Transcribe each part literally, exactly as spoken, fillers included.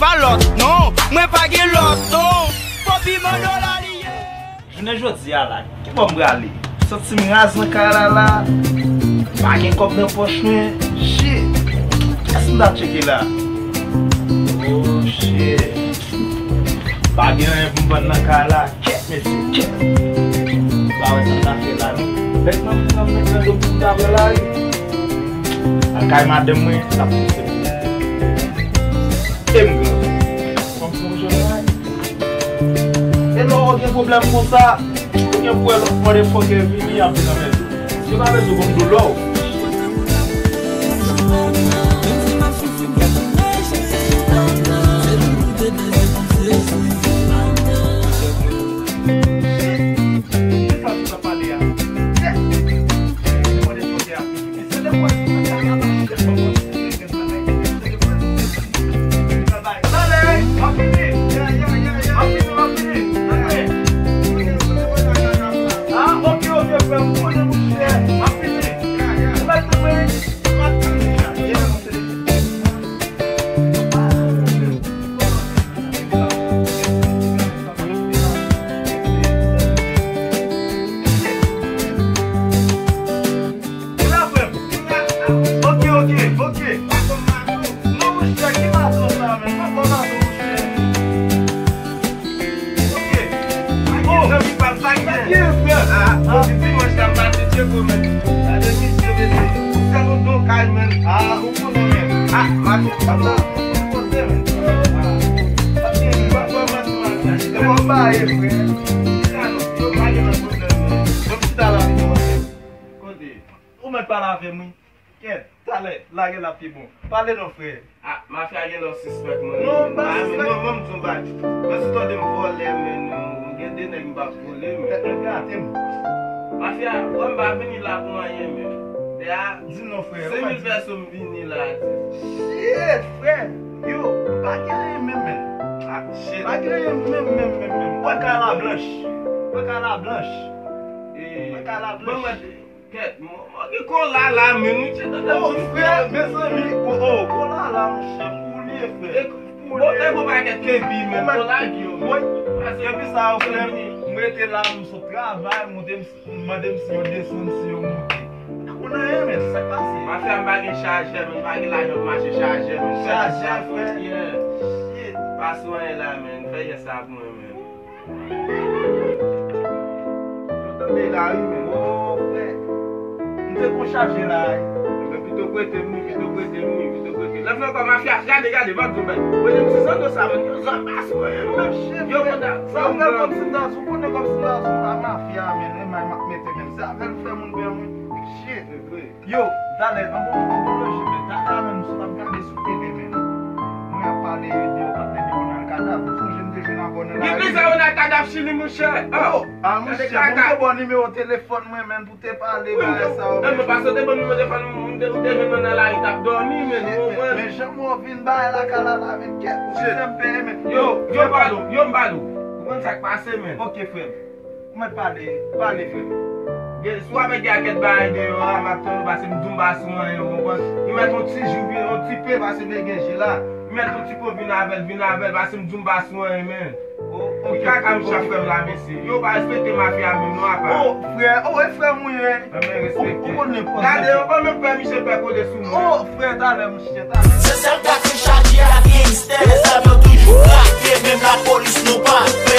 Pa lòt non, mwen pa gen lòt non. Bobby Manno la li ye. Jounen jodi a la, ki bò m prale? Santi m raz nan kay la la. Pa gen kòb nan pòch mwen. Shit. Kiyès m ta tcheke la? Oh shit. Pa gen anyen pou m vann nan kay la. Kèt mesye, kèt. Pa wè sa m ta fè la non. Bèt nan, nan, nan, nan do pou m ta pran lari. Al kay madanm mwen, l ap pouse m. E m gran. Fanm se yon jèn la. E lè w gen pwoblèm konsa, ou gen pou wè lòt motherfucker vini ap vin anmède w. Yo pa bezwen konn doulè w. Oke, oke, oke. Non, monchè, ki maton sa, menm? Pa bon maton, monchè. Oke. Oh. Zanmi pa m, sa k gen? Sa k gen, frè? Ah, oh, dimanch la, m pase tcheko, menm. Gade misye, mesye. Ou fè nou don kay, menm. Ah, ou konnen, menm. Ah, maton sa la, ou konnen, menm. Ah. Sa k gen? Pa bon maton, maton. Se bon bagay, frè. Sa non, yo pa gen nan pwoblèm, non. Bon, chita la, vin, monchè. Kote? Ou mèt pale avè m, wi. Kèt, talè, lage l ap pi bon. Pale non, frè. Ah, mafya gen lè w sispèk mwen. Non, m pa sispèk. Ah, men non, mwen, m di w bagay. Mwen, si w tande m vòlè, men non, m gen de nèg m p ap vole, men. Tèt mwen gate m. Mafya, wè m pa vini la pou anyen, men. Deja, di non, frè, senk mil pèson m vini la, ti. Shit, frè. Yo, m pa gen anyen menm, men. Ah, shit. Pa gen anyen menm, menm, menm, menm. Wè kay la blanch. Wè kay la blanch. Eh, wè kay la blanch. Kèt, mwen, mwen gen kola la, men nou tcheke. Oh, frè, mezanmi, oh, oh, kola la, monchè, pou li ye, frè. E, pou li ye. Bon, e bon, pakèt kebi, men kola ki yo, men. Wi. Kebi sa yo, frè, m rete la, m sot travay, m monte, m, m mande m si yo desann, si yo monte. Pa konn anyen, men, sa k pase? Mafya, m pa gen chajè, men, m pa gen lajan pou m achte chajè, men. Chajè, frè? Yeah. Shit. Pa sou anyen la, men, fè yè sa pou mwen, men. Yo tande la wi, men. Oh, frè. M te gon chaje la wi. Men pito prete m wi, pito prete m wi, pito prete m. Lè fè kò mafya, gade, gade, m ap di w bay. Prete m ti zando sa, men. Yo zamba sou mwen, men. Yo, frè, sa fè kòmsi m ta di w, konnen kòmsi m ta di w, a mafya, men, e may m ap mete, men. Se avè l fè moun pè mwen. Shit. Se vre. Yo, talè, anvan, anvan lonje, men, talè a menm, si w t ap gade sou tele, men, mwen ap pale de yon patnè de Ronald Kadav, ou sonje m te jwenn avè w nan lari? Ki bizè Ronald Kadav Chili, monchè? Oh, ah, monchè, bon, m te ba w nimewo telefòn mwen, men, pou te pale bagay sa yo, men. Wi, m te, men, paske w te ban m nimewo telefòn mwen, m te, ou te jwenn mwen nan lari, t ap dòmi, men, ou konprann? Men, men jan mwen vin bagay la, kay la, la, men, kèt, ou fè m pè, men. Yo, yo, m pale w, yo, m pale w. Ou konn sa k pase, men. Ok, frè m. Ou mèt pale, pale, frè m. Gen, si w ap gen kèk bagay deyò a, m ap tann ou, paske m di w m pa sou anyen, ou konprann? M mèt yon ti jou, vin yon ti pe, paske m te gen je la. M mèt yon ti pe vin avè l, vin avè l, paske m di w m pa sou anyen, men. Oh, ok, ok. Ki kaka m chap fè m la, mesye? Yo pa respekte mafya menm non, apa. Oh, frè, oh, e frè m ou ye. Enben, respekte. Ou, ou konn nenpòt. Gade, yo pa menm pè misye pè kole sou mwen. Oh, frè, talè, monchè, talè. Se sèl gad ki chaje ak gangstè, zam yo toujou brake, menm lapolis nou pa pè.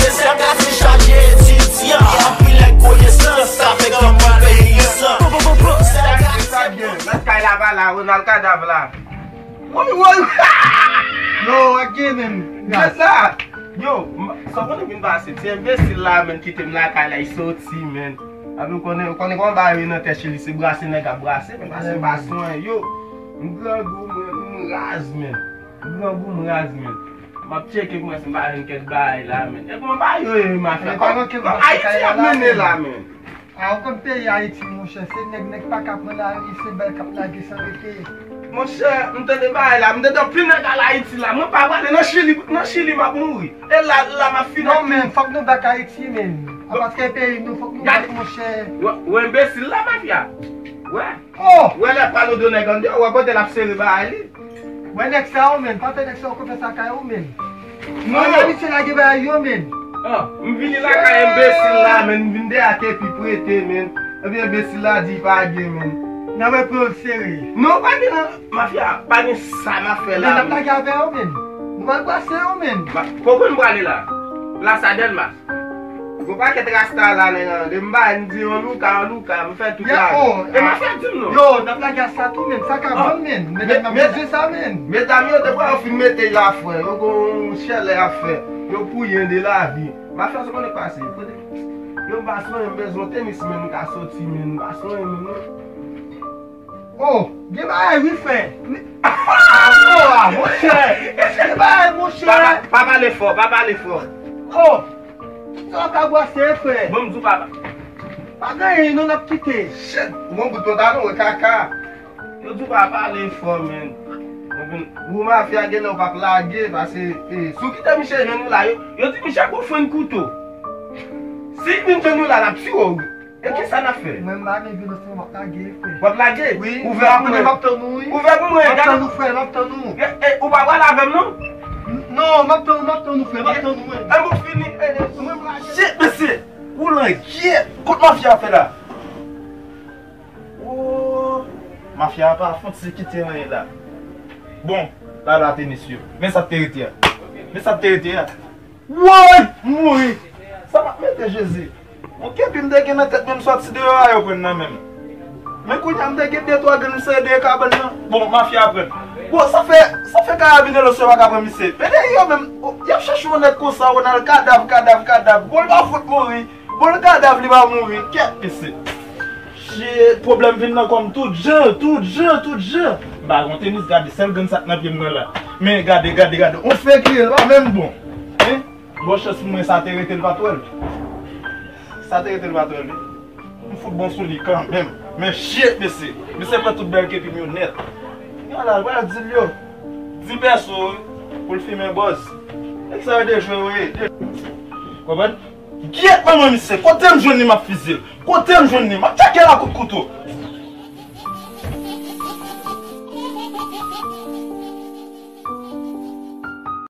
Se sèl gad ki chaje etidyan, anpil nèg konesans, avèk anpil peyizan. Se sèl gad ki se. Mèt kay la pa la, Ronald Kadav la. Woy, woy. No, again, man. Yes, sir. Yo, m, sa w konnen vin pase, ti enbesil la, men, kite m lakay la, li soti, men. Api w konnen, w konnen kòman bagay yo nan tè Chili, se brase nèg ap brase, men, pase m pa swen, yo. M grangou, men, m raz, men. M grangou, m raz, men. M ap tcheke pou m wè si m pa jwenn kèk bagay la, men. E kòman bagay yo ye, mafya? Ayiti ap mennen la, men. A, ou konn peyi Ayiti, monchè, se nèg, nèg pa ka pran lari, se bal k ap lage san rete. Monchè, m tande bagay la, m tande anpil nèg al Ayiti la. Mwen pa prale nan Chili, nan Chili m ap mouri. E la, la m ap fini. Non, men, fòk nou bak Ayiti, men. A, paske peyi nou, fòk nou bak, monchè. Wè, wè enbesil la, mafya. Wè. Oh! Wè lè pale de nèg andeyò, wè kote l ap sere bagay li. Wè nèg sa yo, menn. Pa fè nèg sa yo konfyans lakay ou, menn. Non. Mwen abitye lage bagay yo, menn. Ah, m vini lakay enbesil la, menn. M vin deyò ak epi prete, menn. Epi enbesil la di pa gen, menn. Nan mwen pran l sere. Non, pa gen nan. Mafya, pa gen sa m ap fè la. Menn, n ap lage avè yo, menn. Nou pral brase yo, menn. Kote n prale la? Plas a Dèlmas. Gon pakèt rasta la, nèg, an. Lè m bay, m di yon louka, yon louka, m fè tout la. E mafya di m non. Yo, n ap lage a sa tou, menn. Sa ka vann, menn. Medam nan bezwen sa, menn. Medam yo, depi yo fin mete y la, frè, yo gon chalè y ap fè. Yo pou yon de lavi. Mafya, sa konnen pase. Yo, m pa sonje, m bezwen tenis, menn, m ka soti, menn, m pa sonje, menn, non. Oh, gen bagay wi, frè. Oh, ah, monchè. Gen bagay, monchè. Pa, pa, pa pale fò, pa pale fò. Oh, sa w ka bwase, frè. Bon, m di w pa. Pa gen anyen, non, n ap kite. Shit, ou gon bout pantalon, wè kaka. Yo di w pa pale fò, menn. Ou mafya gen lè w p ap lage, paske, eh, si w kite misye jwenn ou la, yo, yo di misye gon frenn kouto. Si l vin jwenn ou la, l ap tiye w. E kisa n ap fè? Mwen m pa gen vilo, se m ap lage, frè. W ap lage? Wi, ouvè pou mwen. M ap tann ou, wi. Ouvè pou mwen, gade. M ap tann ou, frè, m ap tann ou. E, e, ou pa pral avè m, non? Non, m ap tann ou, m ap tann ou, frè, m ap tann ou, mwen. E, bon, fini, e, e, mwen m lage. Shit, mesye! Ou langyèt! Kot mafya ap fè la? Oh, mafya a pa fouti kite anyen la. Bon, la la tenis yo. Men sa k te rete a. Men sa k te rete a. Woy! M mouri! Sa m ap mete Jezi? Bon, kepi m te gen nan tèt mwen, m sòti deyò a, yo pran nan men m. Men kounye a, m te gen de twa grenn, m sere dèyè kabann nan. Bon, mafya pran. Bon, sa fè, sa fè karabinye lòs yo pa ka pran misye. Pede yo menm, y ap chèche yon nèg konsa, Ronald, kadav, kadav, kadav. Bon, li pa fout mouri. Bon, l kadav li pa mouri, kèt mesye. Shit, pwoblèm vin nan kò m tout jan, tout jan, tout jan. M pa gon tenis, gade sèl grenn sa k nan pye m nan la. Men gade, gade, gade, on fè kriye, l pa menm bon. Hein? Bon chans pou mwen sa te rete l pa t wè l. Sa te rete l pa t wè l, wi. M fout bon sou li kanmenm. Men shit, mesye. Mesye pran tout bèl kepi m yo nèt. Yon la, l pral di l yo. Di pèso, wi. Pou l fimen bòz. Nèg sa yo dejwe, wi. Konprann? Gyèt manman misye, kote m jwenn li m ap fize l. Kote m jwenn li, m ap tcheke l ak kout kouto.